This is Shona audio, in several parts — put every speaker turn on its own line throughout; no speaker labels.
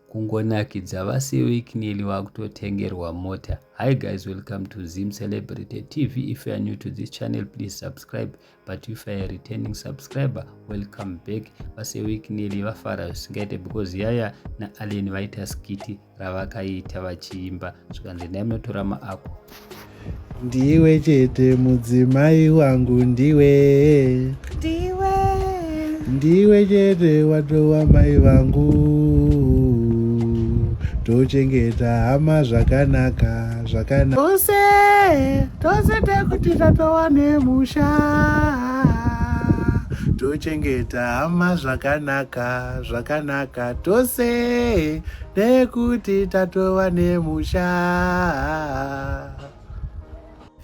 Kungonakidza vaSir Wicknell vakutotengerwa mota. Hi guys, welcome to Zim Celebrity TV. If you are new to this channel, please subscribe. But if you are a returning subscriber, welcome back. VaSir Wicknell vafara zvisingaite because Yaya naAllen vaita skit ravakaita vachiimba, zvikanzi ndai munotora maako.
Ndiwe chete mudzimai wangu, ndiwe.
Ndiwe.
Ndiwe chete watova mai vangu. Tochengeta hama zvakanaka zvakanaka.
Tose tose tekuti tatova nemusha.
Tochengeta hama zvakanaka zvakanaka, tose nekuti tatova nemusha.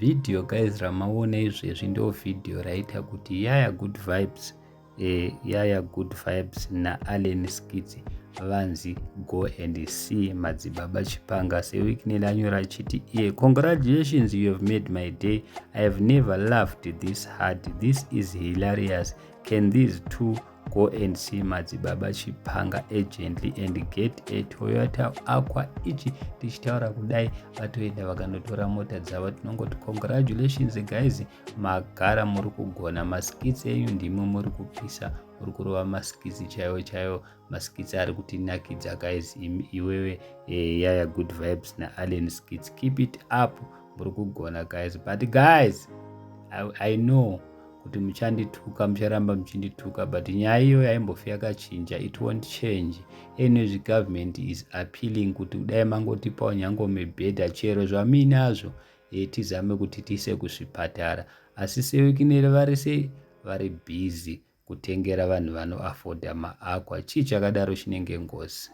Vhidhiyo guys ramaona izvezvi ndo vhidhiyo raita kuti Yaya Good Vibes, Yaya Good Vibes naAllen Skits vanzi go and see Madzibaba Chipanga. Sir Wicknell anyora achiti iye, "Congratulations, you have made my day. I have never laughed this hard. This is hilarious. Can these two go and see Madzibaba Chipanga urgently and get a Toyota Aqua?" Ichi tichitaura kudai vatoenda vakanotora mota dzavo. Tinongoti congratulations guys, magara muri kugona maskits enyu, ndimwe muri kupisa, muri kurova maskits chaiwo chaiwo, maskits ari kutinakidza guys. Iwewe Yaya Good Vibes naAllen Skits, keep it up, muri kugona guys. But guys, I know kuti muchandituka, mucharamba muchindituka, but nyaya iyo yaimbofi yakachinja, it won't change. Anyways, government is appealing kuti kudai mangotipawo nyange mibhedha, chero zvamuinazvo, tizame kuti tiise kuzvipatara. Asi Sir Wicknell vari sei? Vari busy kutengera vanhu vanoafodha maAqua. Chii chakadaro? Chinenge ngozi.